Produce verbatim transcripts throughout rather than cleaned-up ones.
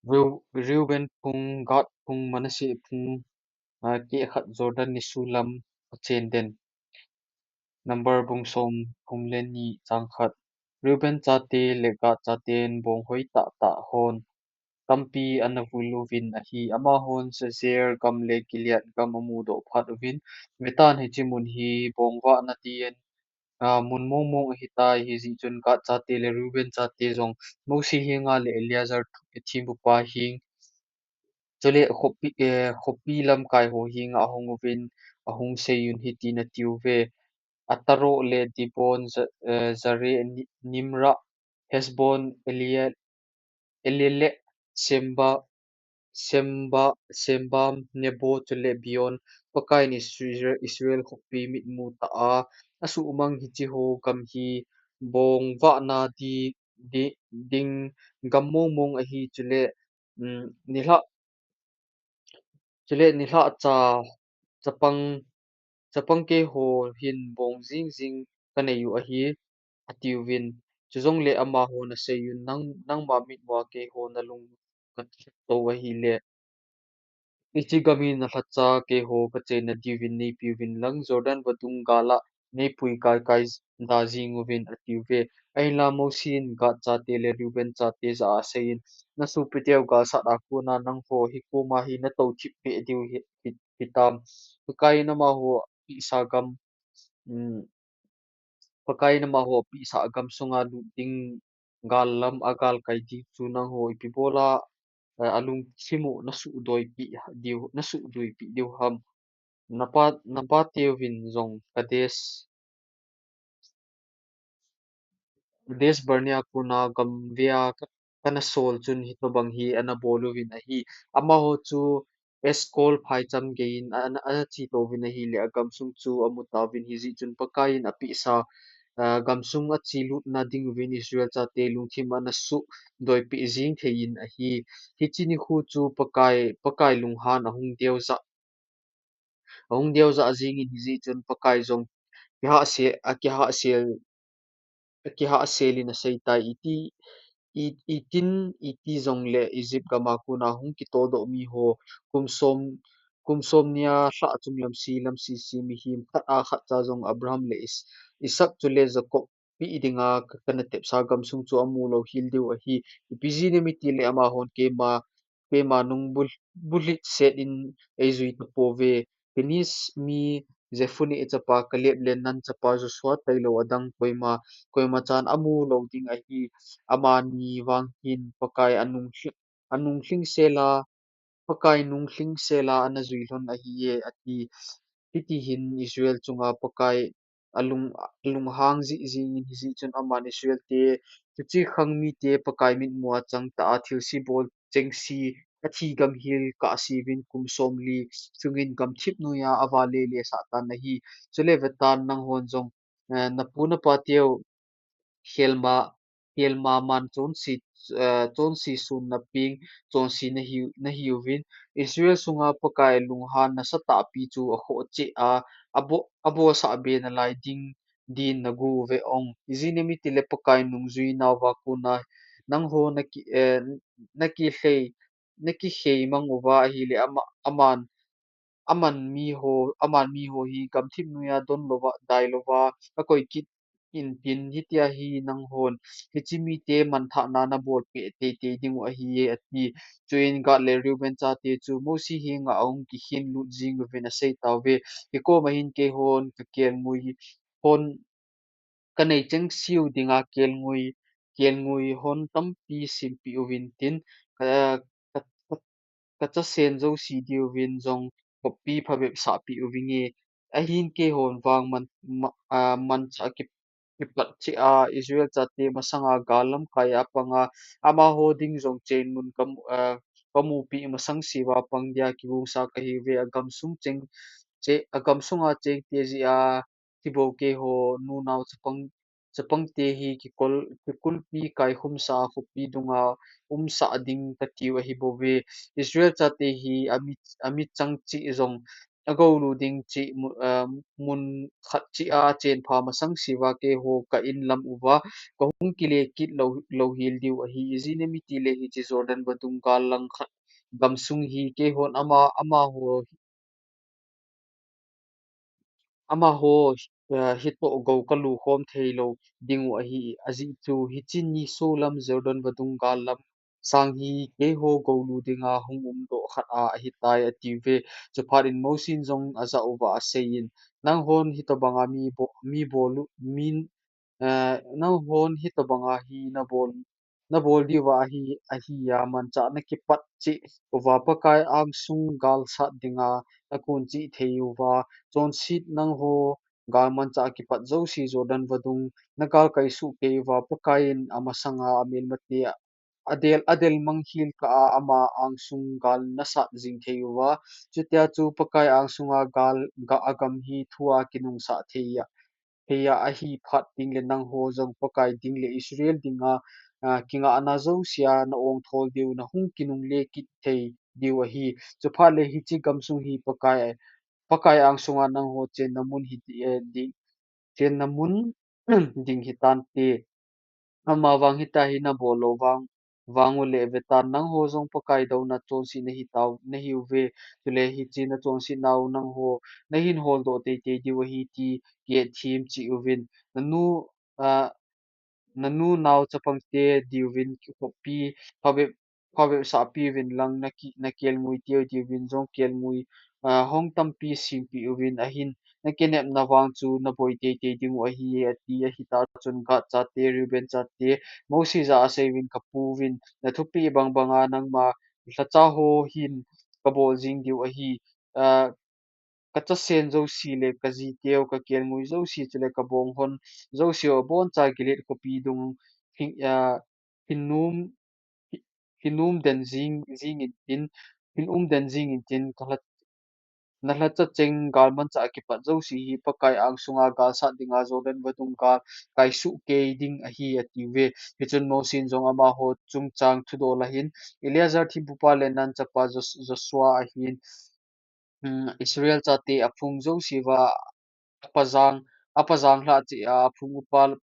Reu-, Reuben phung, Gad phung, Manasseh phung, ah, keh khat Jordan nisu lam achen den. Number bung som, bung le ni chang khat. Reuben chate le Gad chaten bong hoi tah tah hon tampi ana vul uvin ahi. Amahon Jazer gam le Gilead gam amudoh phat uvin, vetan hiche mun hi bong vahna dingin, ah, mun mong mong ahitai, hijeh chun Gad chate le Reuben chate jong Mosi henga le Eleazar thempupa heng, chule khopi, eh, khopi lamkai ho henga ahung uvin, ahung seiyun hitin atiuve. Ataroth le Dibon, Ja-, eh, Jare, Ni-, Nimra, Heshbon, Elie-, Eleale, Semba, Semba, Sembam, Nebo, chule Beon, Pakaiyin Israel, Israel khopi mitmu tah a asuhmang hiche ho gam hi bong vahna di, di, ding gam mong mong ahi, chule, um, nilhah, chule nilhah cha, chapang, chapang keiho hin bong jing jing kanei u ahi, atiuvin. Chujongle amahon aseiyun, nang, nangma mitmua keiho nalung kato ahile, hiche gam hi nalhacha keiho kacheina diuvin neipeuvin lang, Jordan vadung gal a neipui kai kai da jing uvin, atiuve. Ahinla Mosi in Gad chate le Reuben chate jah a aseiyin, nasopiteu galsat a kona nangho hikoma hi natou thip peh diu hi, hi, hitam. Pakaiyin amaho apehsa gam, um, Pakaiyin amaho apehsa gam sunga lut ding gal lam agalkai ding chu nangho ipi bola, eh, alungthim u nasuhdoipeh diu, nasuhdoipeh diu ham. Napa, napateuvin jong Kadesh, Kadesh Barnea kona gamvei a ka, kana sol chun hitobang hi ana bol uvin ahi. Amaho chu Eshkol phaicham geiyin a, ana, ana che touvin ahile, agamsung chu amu tauvin, hijeh chun Pakaiyin apehsa, ah, gamsung achelutna dinguvin Israel chate lungthim ana suhdoipeh jing theiyin ahi. Hiche nikho chu Pakai, Pakai lunghan ahung deujah, ahung deujah jingin, hijeh chun Pakai jong kihahsel, akihahsel, akihahselin aseitai, iti, i, itin, iti jongle Egypt gam a kona hung kitodoh miho, kum som, kum somni a lhah chunglam se lam sese mihem khat a khat cha jong Abraham le Is-, Isaac chule Jacob peh dinga ka, kana tepsa gamsung chu amu lou hel diu ahi. Ipi jeh inem itile amahon keima, keima nung bul-, bulhit set in eijui tapouve. Keniz mi Jephuneh chapa Caleb le Nun chapa Joshua tailou adang koima, koima chan amu lou ding ahi. Amani vang hin Pakai anung lhi-, anung lhingsel a, Pakai nung lhingsel a ana jui lhon ahiye, ati. Hiti hin Israel chunga Pakai alung, alunghang jing jingin, hijeh chun aman Israel te, chuche khang mite Pakai mitmua chang tah a thilse bol chengse, athi gam hel kahseuvin kum somli sungin gamthip noiya avale lesah tan ahi. Chule vetan, nanghon jong, eh, napu napateu khelma, khelma man chonse, eh, chonse sunna peng chonse nahi, nahiuvin, Israel sunga Pakai lunghan nasatahpi chu akhoh cheh a, abo, abosah be nalai ding din nagu uve ong. Ijeh inem itile Pakai nungjui nauva kona nangho naki, eh, nakilhei, nakikhei mang uva ahile ama, aman, aman miho, aman miho hi gamthip noiya don louva, dai louva akoi kit intin, hitia hi nanghon hiche mite manthahna nabol peh teitei dingu ahiye, ati. Chuin Gad le Reuben chate chu Mosi henga ahung kikhen lut jinguvin asei tauve. Hikoma hin keihon kakelngoi hon, kanei chengseu dinga kelngoi, kelngoi hon tampi sempeh uvin tin, ka, ka, ka, kachasen jouse diuvin jong khopi phabep sahpeh uvinge. Ahin keihon vang man, ma, ah, manchah ki, kipat cheh a Israel chate masanga gal lamkai a panga, amaho ding jong cheng mun kamu, ah, kamupeh masangseuva pang dia kigongsa kahiuve. Agamsung cheng, che, agamsunga chengte jeh a thibou keiho nunao chapang, chapangte hi kikol, kikulpi kaikhumsa a khopi dunga umsah ding katiu ahibouve. Israel chate hi ami, amichang cheh jong agolu ding cheh mu-, ah, mun khat cheh a chenpha masang siuva keiho ka in lam uva, kahung kile kit lou, lou hel diu ahi. Ijeh inem itile hiche Jordan vadung gal langkhat gamsung hi keihon ama, amaho, amaho, ah, hitoh gou kalu khom thei lou dingu ahi. Ajeh chu hiche nisolam Jordan vadung gal lam sang hi keiho golu dinga hung umdoh khat a ahitai, atiuve. Chuphat in Mosi in jong ajah uva aseiyin, nanghon hitobanga mi bo-, mi bolu, min, eh, nanghon hitobanga hi nabol, nabol diuva ahi, ahi a manchah nakipat cheh uva, Pakai angsung gal sat dinga nakun cheh thei uva, chonset nangho gal manchah a kipat jouse Jordan vadung nagal kaisuh kei uva, Pakai in amasanga amelmate adel, adel mang hel kah a ama angsung gal nasat jing thei uva, chutia chu Pakai angsunga gal, ga, agam hi thua kinungsah thei a, thei a ahi phat ding le nangho jong Pakai ding le Israel dinga, ah, kingahna jousea na ong thol diu, nahung kinungle kit thei diu ahi. Chuphat le hiche gamsung hi Pakai, Pakai angsunga nangho chenna mun hi di, eh, di, chenna mun ding hitante. Amavang hitia hi nabol lou vang, vang uleh vetan, nangho jong Pakai douna chonset nahi tau, nahiuve. Chule hiche nachonset nau nangho nahin holdoh teitei diu ahi ti kihetthem cheh uvin. Nanu, ah, nanu nao chapangte diuvin kikhopi phabep, phabep sahpi uvin lang naki, nakelngui teu diuvin jong kelngui, ah, hong tampi sempeh uvin, ahin nakinepna vang chu naboi teitei dingu ahi, ati. Ahitah chun Gad chate, Reuben chate, Mosi jah a aseiuvin, Kapu uvin, nathupeh bangbanga nangma lhacha ho hin kabol jing diu ahi. Ah, kachasen jouse le kajiteu, kakelngui jouse chule kabonghon jouse u aboncha Gilead khopi dung hin, ah, hinum, hi-, hinum den jing, jing intin, hinum den jing intin, kalha, nalhacha cheng galmanchah a kipat jouse hi Pakai angsunga galsat dinga Jordan vadung gal kaisuh kei ding ahi, atiuve. Hichun Mosi in jong amaho chungchang thudol ahin, Eleazar thempupa le Nun chapa Jos-, Joshua ahin, um, Israel chate aphung jouse uva apajang, apajang lhah cheh a aphung upa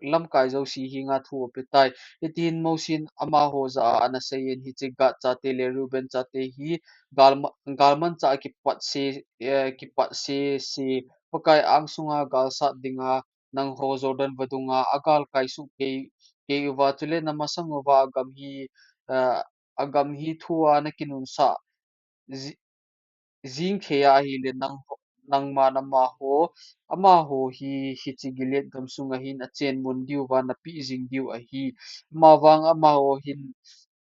lamkai jouse henga thu apetai. Hitin Mosi in amaho jah a anaseiyin, hiche Gad chate le Reuben chate hi galma-, galmanchah a kipat se, eh, kipat sese, Pakai angsunga galsat dinga nangho Jordan vadunga agal kaisuh kei, kei uva, chule namasang uva agam hi, eh, agam hi thua nakinunsah ji-, jing thei a ahile nang, nangman amaho, amaho hi hiche Gilead gamsunga hin achen mun diuva napeh jing diu ahi. Amavang amaho hin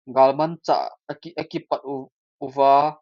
galmanchah a ki, akipat u, uva,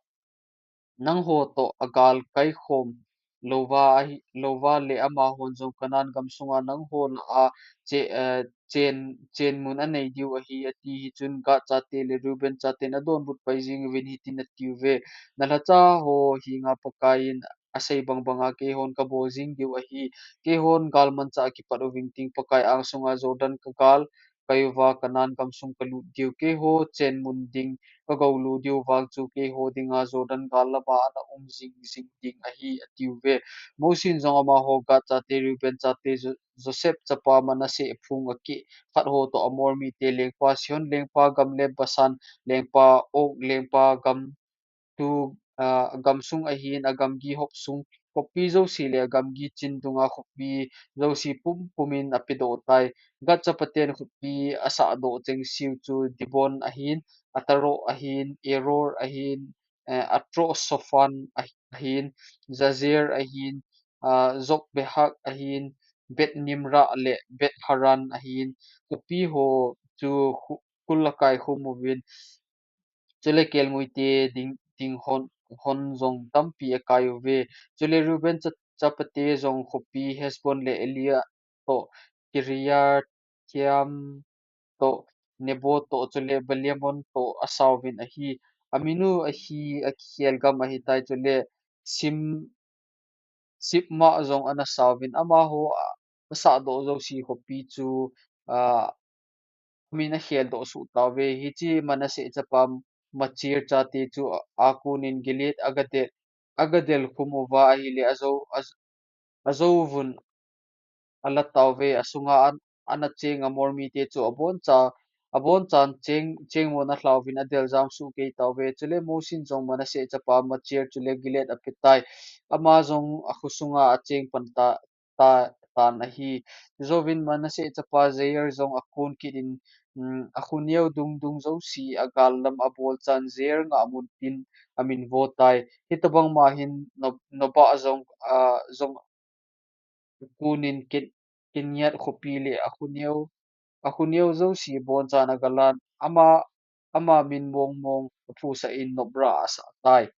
nangho toh agal kaikhom louva ahi, louva le amahon jong Canaan gamsunga nangho lah a che, eh, chen, chen mun anei diu ahi, ati. Hichun Gad chate le Reuben chaten adonbut pai jing uvin hitin atiuve, nalhacha ho henga Pakai in asei bangbanga keihon kabol jing diu ahi. Keihon galmanchah a kipat uving ting Pakai angsunga Jordan kagal kai uva Canaan gamsung kalut diu. Keiho chen mun ding kagolu diu vang chu keiho dinga Jordan gal lama ana um jing jing ding ahi, atiuve. Mosi in jong amaho Gad chate, Reuben chate, Jo-, Joseph chapa Manasseh phung akeh khat ho toh Amor mite lengpa Sihon lengpa gam le Bashan lengpa Og lengpa gam tu, ah, agamsung ahin, agamgi hopsung khopi jouse le agamgi chin dunga khopi jouse pumpum in apedoh tai. Gad chapaten khopi asahdoh chengse u chu Dibon ahin, Ataroth ahin, Aroer ahin, eh, Atroth Shophan ahin, Jazer ahin, ah, Jogbeha ahin, Beth Nimrah le Beth Haran ahin, khopi ho chu khu-, kul akai khum uvin. Chule kelnguite ding, ding hon, hon jong tampi akai uve. Chule Reuben cha, chapate jong khopi Heshbon le Eleale toh, Kiriathaim toh, Nebo toh, chule Baal-meon toh asauvin ahi. Aminu ahi, akikhel gam ahitai, chule Sim, Sibmah jong ana sauvin, amaho a, asahdoh jouse khopi chu, ah, amin akheldoh suh tauve. Hiche Manasseh chapa Machir chate chu a, akunin Gilead agadet agadel khum uva ahile, ajou, a, ajouvun alatauve, asunga an, ana cheng Amor mite chu abonchan, abonchan cheng, chengmun alhauvin adel jam suhkei tauve. Chule Mosin jong Manasseh chapa Machir chule Gilead apetai. Ama jong akhosunga acheng pan ta, ta, tan ahi. Chujouvin Manasseh chapa Jair jong akun kit in, um, akhoneo dungdung jouse agal lam abolchan Jair ngahmun tin amin votai. Hitobang ma hin Nob-, Nobah jong, a, jong akunin Ken-, Keniat khopi le akhoneo, akhoneo jouse bonchan agalan, ama, ama min mongmong aphusah in Nobah asah tai.